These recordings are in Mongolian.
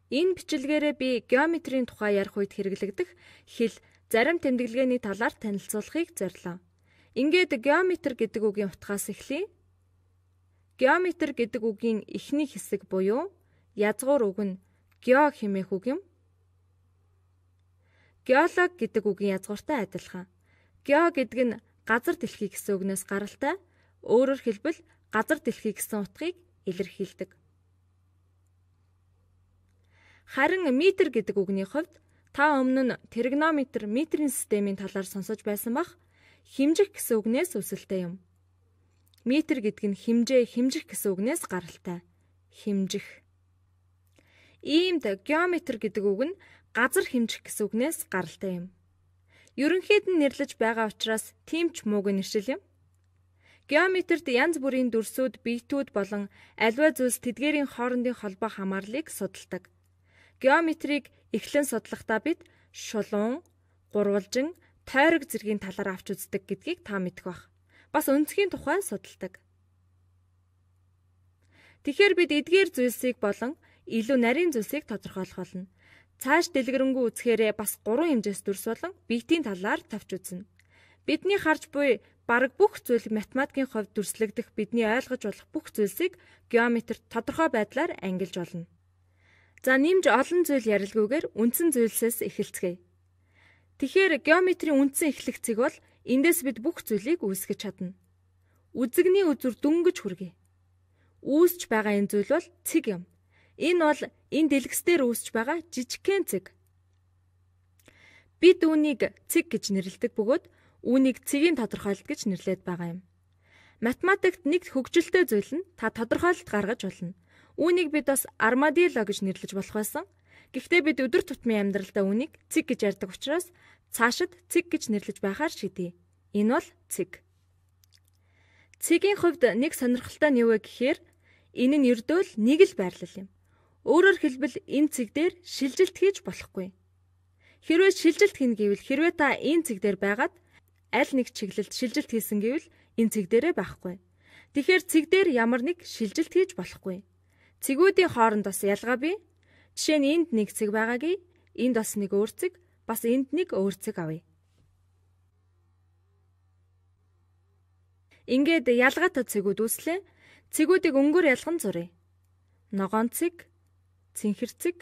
Энэ бичлэгээрээ би геометрийн тухай ярих үед хэрэглэгдэх хэл зарим тэмдэглэгээний талаар танилцуулахыг зорилоо. Ингээд геометр гэдэг үгийн утгаас эхлэе. Геометр гэдэг үгийн эхний хэсэг буюу язгуур үг нь гео хэмээх үг юм. Геолог гэдэг үгийн язгууртай адилхан. Гео гэдэг нь газар дэлхий гэсэн үгнээс гаралтай. Өөрөөр хэлбэл газар дэлхий гэсэн утгыг илэрхийлдэг. Харин метр гэдэг үгний хувьд та өмнө нь тригонометр, метрийн системийн талаар сонсож байсан бах. Хэмжих гэсэн үгнээс үүсэлтэй юм. Метр гэдэг нь хэмжээ, хэмжих гэсэн үгнээс гаралтай. Хэмжих. Иймд геометр гэдэг үг нь газар хэмжих гэсэн үгнээс гаралтай юм. Ерөнхийд нь нэрлэж байгаа учраас тийм ч муугүй нэршил юм. Геометрт янз бүрийн дүрсүүд, биетүүд болон аливаа зүйлс тэдгээрийн хоорондын холбоо хамаарлыг судалдаг. Геометрийг эхлэн судлахдаа бид шулуун, гурвалжин, тойрог зэргийн талаар авч үздэг гэдгийг та мэдэх бах. Бас өнцгийн тухай судалдаг. Тэгэхээр бид эдгээр зүйлсийг болон илүү нарийн зүйлсийг тодорхойлох болно. Цааш дэлгэрэнгүй үзэхээрээ бас гурван хэмжээс дүрс болон биетийн талаар тавч үзнэ. Бидний харж буй бараг бүх зүйл математикийн хувьд дүрслэгдэх бидний ойлгож болох бүх зүйлсийг геометрт тодорхой байдлаар ангилж болно. За нэмж олон зүйл ярилгүйгээр үндсэн зүйлсээс эхэлцгээе. Тэгэхээр геометрийн үндсэн эхлэх цэг бол эндээс бид бүх зүйлийг үүсгэж чадна. Үзэгний үзүр дөнгөж хүргэе. Үүсч байгаа энэ зүйл бол цэг юм. Энэ бол энэ дэлгэц дээр үүсч байгаа жижигхэн цэг. Бид үүнийг цэг гэж нэрлэдэг бөгөөд үүнийг цэгийн тодорхойлолт гэж нэрлэдэг байгаа юм. Математикт нэг хөгжилтэй зүйл нь та тодорхойлолт гаргаж болно. Үүнийг бид бас армадилло гэж нэрлэж болох байсан. Гэхдээ бид өдөр тутмын амьдралдаа үүнийг цэг гэж ярьдаг учраас цаашид цэг гэж нэрлэж байхаар шийдэе. Энэ бол цэг. Цэгийн хувьд нэг сонирхолтой нь юу вэ гэхээр энэ нь ердөө л нэг л байрлал юм. Өөрөөр хэлбэл энэ цэг дээр шилжилт хийж болохгүй. Хэрвээ шилжилт хийнэ гэвэл хэрвээ та энэ цэг дээр байгаад аль нэг чиглэлд шилжилт хийсэн гэвэл энэ цэг дээрээ байхгүй. Тэгэхээр цэг дээр ямар нэг шилжилт хийж болохгүй. Цэгүүдийн хооронд бас ялгаа бий. Жишээ нь энд нэг цэг байгаагүй, энд бас нэг өөр цэг, бас энд нэг өөр цэг авъя. Ингээд ялгаатай цэгүүд үүслээ. Цэгүүдийг өнгөөр ялган зуръя. Ногоон цэг, цэнхэр цэг,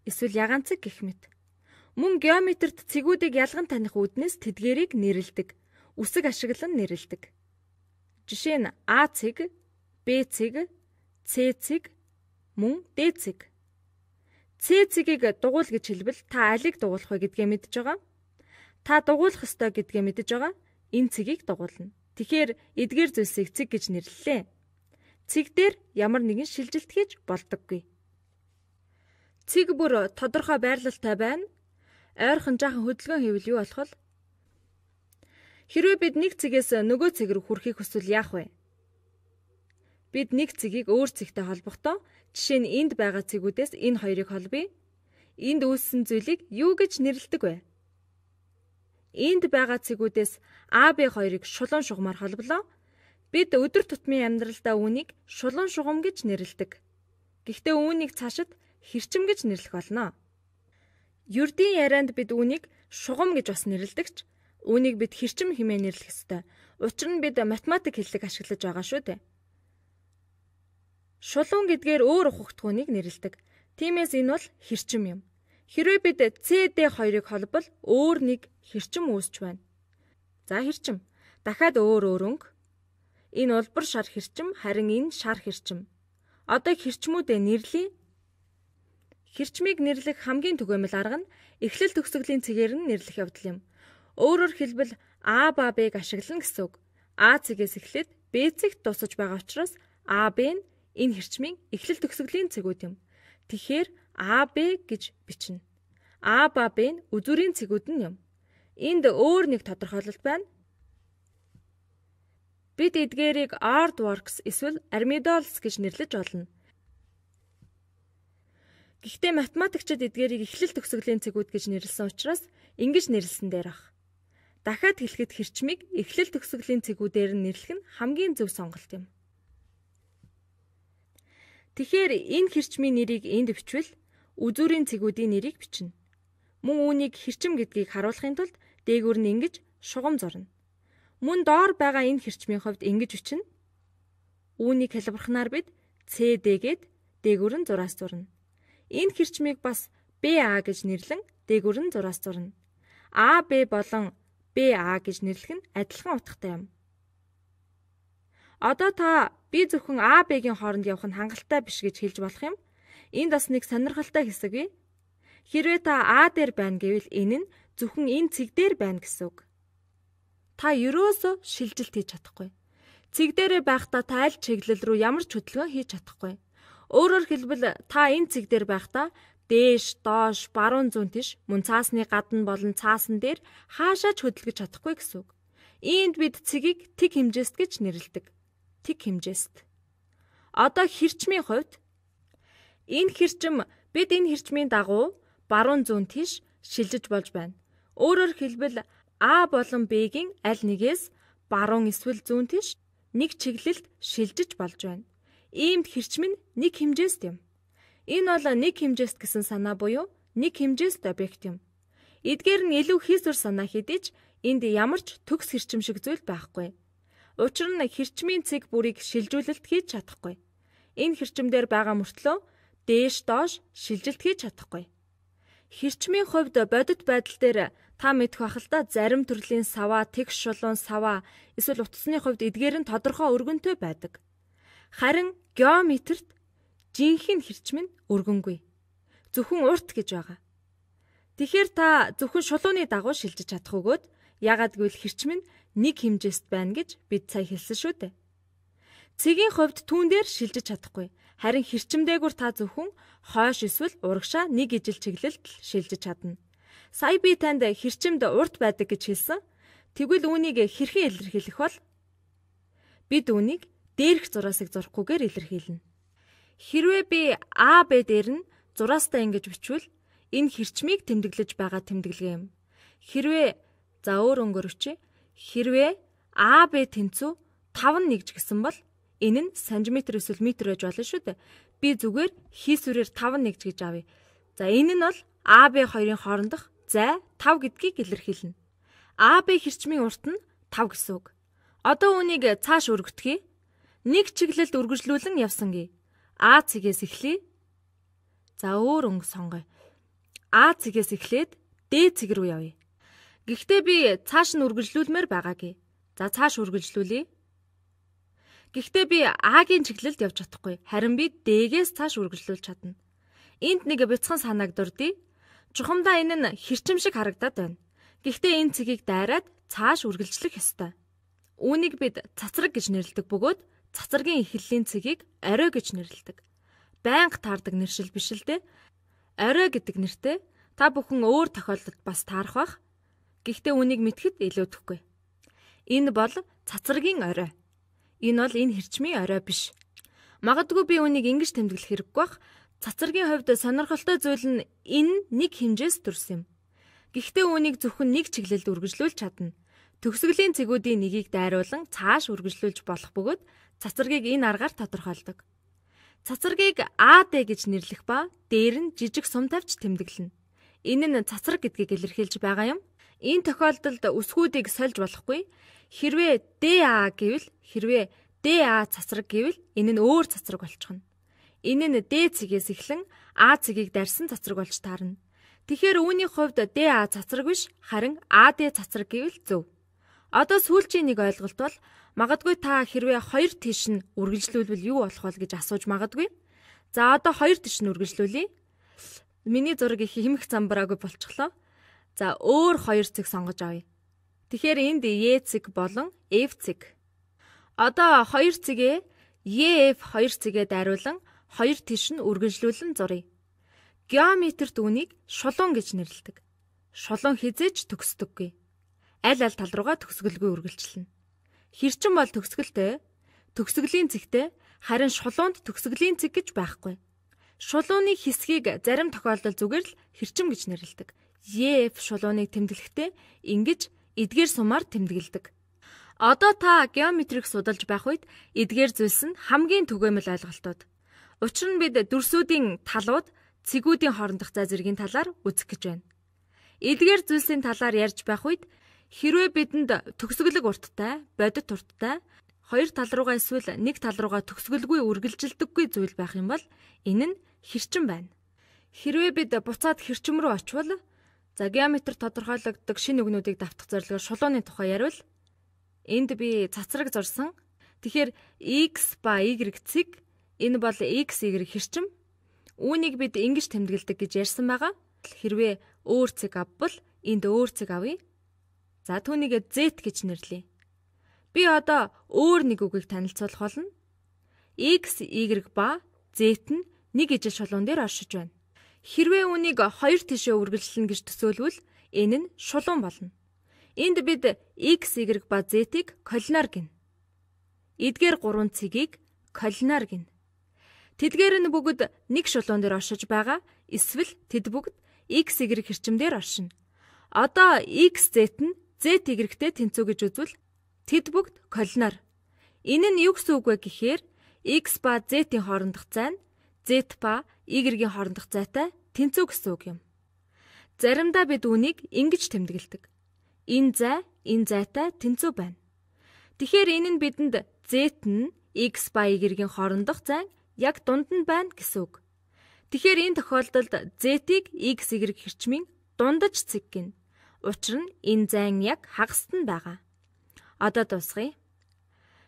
эсвэл ягаан цэг гэх мэт. Мөн геометрт цэгүүдийг ялган таних үүднээс тэдгээрийг нэрлэдэг. Үсэг ашиглан нэрлэдэг. Жишээ нь А цэг, Б цэг, С цэг, мөн Д цэг. С цэгийг дугуул гэж хэлбэл та алийг дугуулах вэ гэдгээ мэдэж байгаа. Та дугуулах ёстой гэдгээ мэдэж байгаа. Энэ цэгийг дугуулна. Тэгэхээр эдгээр зүйлсийг цэг гэж нэрлэлээ. Цэг дээр ямар нэгэн шилжилт хийж болдоггүй. Цэг бүр тодорхой байрлалтай байна. Ойрхон жаахан хөдөлгөөн хийвэл юу болох вэ? Хэрвээ бид нэг цэгээс нөгөө цэг рүү хүрэхийг хүсвэл яах вэ? Бид нэг цэгийг өөр цэгтэй холбохдоо жишээ нь энд байгаа цэгүүдээс энэ хоёрыг холбоё. Энд үүссэн зүйлийг юу гэж нэрлэдэг вэ? Энд байгаа цэгүүдээс А, Б хоёрыг шулуун шугамар холболоо. Бид өдөр тутмын амьдралдаа үүнийг шулуун шугам гэж нэрлэдэг. Гэхдээ үүнийг цаашид хэрчим гэж нэрлэх болно. Ердийн ярианд бид үүнийг шугам гэж бас нэрлэдэг ч үүнийг бид хэрчим хэмээн нэрлэх ёстой. Учир нь бид математик хэллэг ашиглаж байгаа шүү дээ. Шулуун гэдгээр өөр ухагтхүүнийг нэрлэдэг. Тиймээс энэ бол хэрчим юм. Хэрвээ бид CD хоёрыг холбол өөр нэг хэрчим үүсч байна. За хэрчим. Дахиад өөр өөр өнгө. Энэ улбар шар хэрчим, харин энэ шар хэрчим. Одоо хэрчмүүдээ нэрлэе. Хэрчмийг нэрлэх хамгийн түгээмэл арга нь эхлэл төгсгөлийн цэгээр нь нэрлэх явдал юм. Өөрөөр хэлбэл А ба Б-г ашиглана гэсэн үг. А цэгээс эхлээд Б цэгт дуусаж байгаа учраас А Б нь энэ хэрчмийн эхлэл төгсгөлийн цэгүүд юм. Тэгэхээр А Б гэж бичнэ. А ба Б нь үзүүрийн цэгүүд нь юм. Энд өөр нэг тодорхойлолт байна. Бид эдгээрийг Artworks эсвэл Armidols гэж нэрлэж болно. Гэхдээ математикчид эдгээрийг эхлэл төгсгөлийн цэгүүд гэж нэрлэсэн учраас ингэж нэрлэсэн дээр ах. Дахиад хэлэхэд хэрчмийг эхлэл төгсгөлийн цэгүүдээр нь нэрлэх нь хамгийн зөв сонголт юм. Тэгэхээр энэ хэрчмийн нэрийг энд бичвэл Үзүүрийн цэгүүдийн нэрийг бичнэ. Мөн үүнийг хэрчим гэдгийг харуулахын тулд дээгүүр нь ингэж шугам зурна. Мөн доор байгаа энэ хэрчмийн хувьд ингэж бичнэ. Үүнийг хялбарханаар бид CD гээд дээгүүр нь зураас зурна. Энэ хэрчмийг бас BA гэж нэрлэн дээгүүр нь зураас зурна. AB болон BA гэж нэрлэх нь адилхан утгатай юм. Одоо та би зөвхөн AB-гийн хооронд явах нь хангалттай биш гэж хэлж болох юм. Энд бас нэг сонирхолтой хэсэг бий. Хэрвээ та А дээр байна гэвэл энэ нь зөвхөн энэ цэг дээр байна гэсэн үг. Та ерөөсөө шилжилт хийж чадахгүй. Цэг дээрээ байхдаа та аль чиглэл рүү ямар ч хөдөлгөөн хийж чадахгүй. Өөрөөр хэлбэл та энэ цэг дээр байхдаа дээш, доош, баруун зүүн тийш мөн цаасны гадна болон цаасан дээр хаашаа ч хөдөлгөж чадахгүй гэсэн үг. Иймд бид цэгийг тэг хэмжээст гэж нэрлэдэг. Тэг хэмжээст. Одоо хэрчмийн хувьд энэ хэрчим бид энэ хэрчмийн дагуу баруун зүүн тийш шилжиж болж байна. Өөрөөр хэлбэл А болон Б-гийн аль нэгээс баруун эсвэл зүүн тийш нэг чиглэлд шилжиж болж байна. Иймд хэрчим нь нэг хэмжээст юм. Энэ бол нэг хэмжээст гэсэн санаа буюу нэг хэмжээст объект юм. Эдгээр нь илүү хийсвэр санаа хэдий ч энд ямар ч төгс хэрчим шиг зүйл байхгүй. Учир нь хэрчмийн цэг бүрийг шилжүүлэлт хийж чадахгүй. Энэ хэрчим дээр байгаа мөртлөө дээш доош шилжилт хийж чадахгүй. Хэрчмийн хувьд бодит байдал дээр та мэдэх байх л да, зарим төрлийн саваа, тэгш шулуун саваа эсвэл утасны хувьд эдгээр нь тодорхой өргөнтэй байдаг. Харин геометрт жинхэнэ хэрчим нь өргөнгүй. Зөвхөн урт гэж байгаа. Тэгэхээр та зөвхөн шулууны дагуу шилжиж чадах өгөөд ягаад гэвэл хэрчим нь нэг хэмжээст байна гэж бид сая хэлсэн шүү дээ. Цэгийн хувьд түүн дээр шилжиж чадахгүй. Харин хэрчим дээгүүр та зөвхөн хойш эсвэл урагшаа нэг ижил чиглэлд шилжиж чадна. Сая би танд хэрчимд урт байдаг гэж хэлсэн. Тэгвэл үүнийг хэрхэн илэрхийлэх бол? Бид үүнийг дээрх зураасыг зурахгүйгээр илэрхийлнэ. Хэрвээ би А Б дээр нь зураастай ингэж бичвэл энэ хэрчмийг тэмдэглэж байгаа тэмдэглэгээ юм. Хэрвээ за өөр өнгөөр өчье. Хэрвээ А Б тэнцүү 5 1 гэсэн бол энэ нь сантиметр эсвэл метр байж болно шүү дээ. Би зүгээр хийсвэрээр 5 1 гэж авъя. За энэ нь бол А Б хоёрын хоорондох зай 5 гэдгийг илэрхийлнэ. А Б хэрчмийн урт нь 5 гэсэн үг. Одоо үүнийг цааш өргөтгөе. Нэг чиглэлд үргэлжлүүлэн явсан гээ. А цэгээс эхлэе. За өөр өнгө сонгоё. А цэгээс эхлээд Д цэг рүү явъя. Гэхдээ би цааш нь үргэлжлүүлмээр байгаа гээ. За цааш үргэлжлүүлье. Гэхдээ би А-гийн чиглэлд явж чадахгүй. Харин би Д-гээс цааш үргэлжлүүлж чадна. Энд нэг бяцхан санааг дурдъя. Чухамдаа энэ нь хэрчим шиг харагдаад байна. Гэхдээ энэ цэгийг дайраад цааш үргэлжлэх ёстой. Үүнийг бид цацраг гэж нэрлэдэг бөгөөд цацрагийн эхлэлийн цэгийг орой гэж нэрлэдэг. Байнга таардаг нэршил биш л дээ. Орой гэдэг нэртэй та бүхэн өөр тохиолдолд бас таарах бах. Гэхдээ үүнийг мэдэхэд илүүдэхгүй. Энэ бол цацрагийн орой. Энэ бол энэ хэрчмийн орой биш. Магадгүй би үүнийг ингэж тэмдэглэх хэрэггүй бах. Цацрагийн хувьд сонирхолтой зүйл нь энэ нэг хэмжээс төрсөн юм. Гэхдээ үүнийг зөвхөн нэг чиглэлд үргэлжлүүлж чадна. Төгсгөлийн цэгүүдийн нэгийг дайруулан цааш үргэлжлүүлж болох бөгөөд цацрагийг энэ аргаар тодорхойлдог. Цацрагийг АД гэж нэрлэх ба дээр нь жижиг сум тавьж тэмдэглэнэ. Энэ нь цацраг гэдгийг илэрхийлж байгаа юм. Энэ тохиолдолд өсгүүдийг сольж болохгүй. Хэрвээ ДА гэвэл хэрвээ ДА цацраг гэвэл энэ нь өөр цацраг болчихно. Энэ нь Д цэгээс эхлэн А цэгийг дайрсан цацраг болж таарна. Тэгэхээр үүний хувьд ДА цацраг биш, харин АД цацраг гэвэл зөв. Одоо сүүлчийн нэг ойлголт бол магадгүй та хэрвээ хоёр тийш нь үргэлжлүүлбэл юу болох вэ гэж асууж магадгүй. За одоо хоёр тийш нь үргэлжлүүлье. Миний зураг их хэмэх замбраагүй болчихлоо. За өөр хоёр цэг сонгож авъя. Тэгэхээр энд Е цэг болон F цэг. Одоо хоёр цэгээ ЕФ хоёр цэгээ дайруулан хоёр тийш нь үргэлжлүүлэн зуръя. Геометрт үүнийг шулуун гэж нэрлэдэг. Шулуун хизээж төгсдөггүй. Аль аль тал руугаа төгсгөлгүй үргэлжлэнэ. Хэрчим бол төгсгөлтэй, төгсгөлийн цэгтэй, харин шулуунд төгсгөлийн цэг гэж байхгүй. Шулууны хэсгийг зарим тохиолдолд зүгээр л хэрчим гэж нэрлэдэг. ЕФ шулууныг тэмдэглэхдээ ингэж эдгээр сумаар тэмдэглэдэг. Одоо та геометрик судалж байх үед эдгээр зүйлс нь хамгийн түгээмэл ойлголтууд. Учир нь бид дүрсүүдийн талууд цэгүүдийн хоорондох зай зэргийн талаар үзэх гэж байна. Эдгээр зүйлсийн талаар ярьж байх үед хэрвээ бидэнд төгсгөлөг урттай, бодит урттай, хоёр тал руугаа эсвэл нэг тал руугаа төгсгөлгүй үргэлжилдэггүй зүйл байх юм бол энэ нь хэрчим байна. Хэрвээ бид буцаад хэрчим рүү очивол за геометр тодорхойлогддог шинэ үгнүүдийг давтах зорилгоор шулууны тухай ярил. Энд би цацраг зурсан. Тэгэхээр x ба y цэг энэ бол x y хэрчим. Үүнийг бид ингэж тэмдэглэдэг гэж ярьсан байгаа. Хэрвээ өөр цэг авбал энд өөр цэг авъя. За түүнийг z гэж нэрлэе. Би одоо өөр нэг үгийг танилцуулах болно. X, Y ба Z нь нэг ижил шулуун дээр оршиж байна. Хэрвээ үүнийг хоёр тишээ үргэлжлэнэ гэж төсөөлвөл энэ нь шулуун болно. Энд бид X, Y ба Z-ийг коллинар гэнэ. Эдгээр гурван цэгийг коллинар гэнэ. Тэдгээр нь бүгд нэг шулуун дээр оршиж байгаа. Эсвэл тэд бүгд X, Y хэрчим дээр оршино. Одоо X, Z нь Z, Y-тэй тэнцүү гэж үзвэл тэд бүгд коллинар. Энэ нь юу гэсэн үг вэ гэхээр X ба Z-ийн хоорондох зай нь Z ба Y-ийн хоорондох зайтай тэнцүү гэсэн үг юм. Заримдаа бид үүнийг ингэж тэмдэглэдэг. Энэ зай энэ зайтай тэнцүү байна. Тэгэхээр энэ нь бидэнд Z нь X ба Y-ийн хоорондох зай яг дунд нь байна гэсэн үг. Тэгэхээр энэ тохиолдолд Z-ийг X, Y хэрчмийн дундаж цэг гэнэ. Учир нь энэ зайн яг хагаст нь байгаа. Одоо дуусгая.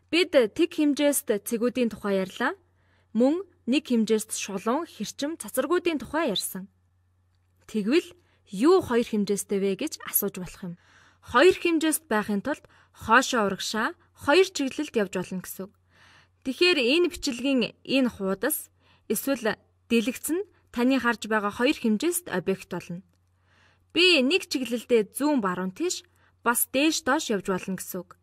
Бид тэг хэмжээст цэгүүдийн тухай ярьлаа. Мөн нэг хэмжээст шулуун, хэрчим, цацрагуудын тухай ярьсан. Тэгвэл юу хоёр хэмжээстэй вэ гэж асууж болох юм. Хоёр хэмжээст байхын тулд хоошоо урагшаа хоёр чиглэлд явж болно гэсэн үг. Тэгэхээр энэ бичлэгийн энэ хуудас эсвэл дэлгэц нь таны харж байгаа хоёр хэмжээст объект болно. Би нэг чиглэлдээ зүүн баруун тийш бас дээш доош явж болно гэсэн үг.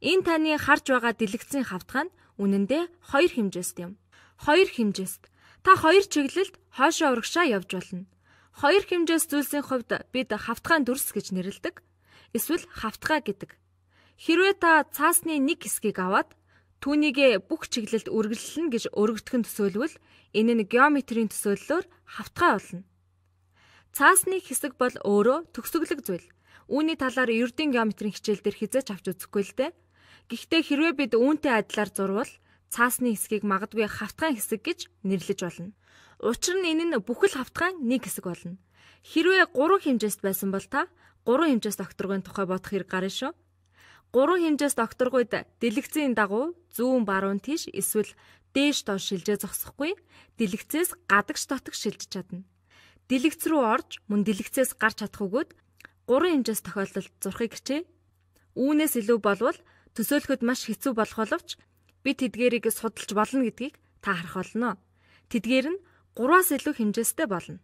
Энэ таны харж байгаа дэлгэцийн хавтгай нь үнэндээ хоёр хэмжээст юм. Хоёр хэмжээст. Та хоёр чиглэлд хоошоо урагшаа явж болно. Хоёр хэмжээс зүйлсийн хувьд бид хавтгаан дүрс гэж нэрлэдэг. Эсвэл хавтгай гэдэг. Хэрвээ та цаасны нэг хэсгийг аваад түүнийг бүх чиглэлд үргэлжлэнэ гэж өргөдөх нь төсөөлвөл энэ нь геометрийн төсөөллөөр хавтгай болно. Цаасны хэсэг бол өөрөө төгсгөлөг зүйл. Үүний талаар ердийн геометрийн хичээл дээр хэзээ ч авч үзэхгүй л дээ. Гэхдээ хэрвээ бид үүнтэй адилаар зурвал цаасны хэсгийг магадгүй хавтгаан хэсэг гэж нэрлэж болно. Учир нь энэ нь бүхэл хавтгаан нэг хэсэг болно. Хэрвээ 3 хэмжээст байсан бол та 3 хэмжээст окторгойн тухай бодох хэрэг гарна шүү. 3 хэмжээст окторгойд дэлгэцийн дагуу зүүн баруун тийш эсвэл дээш доош шилжээ зогсохгүй дэлгэцээс гадагш дотог шилжиж чадна. Дэлгэц рүү орж мөн дэлгэцээс гарч чадах өгөөд 3 хэмжээс тохиолдолд зурхыг хичээ. Үүнээс илүү болвол төсөөлөхөд маш хэцүү болох боловч би тэдгээрийг судалж болно гэдгийг та харах болно. Тэдгээр нь 3-аас илүү хэмжээстэй болно.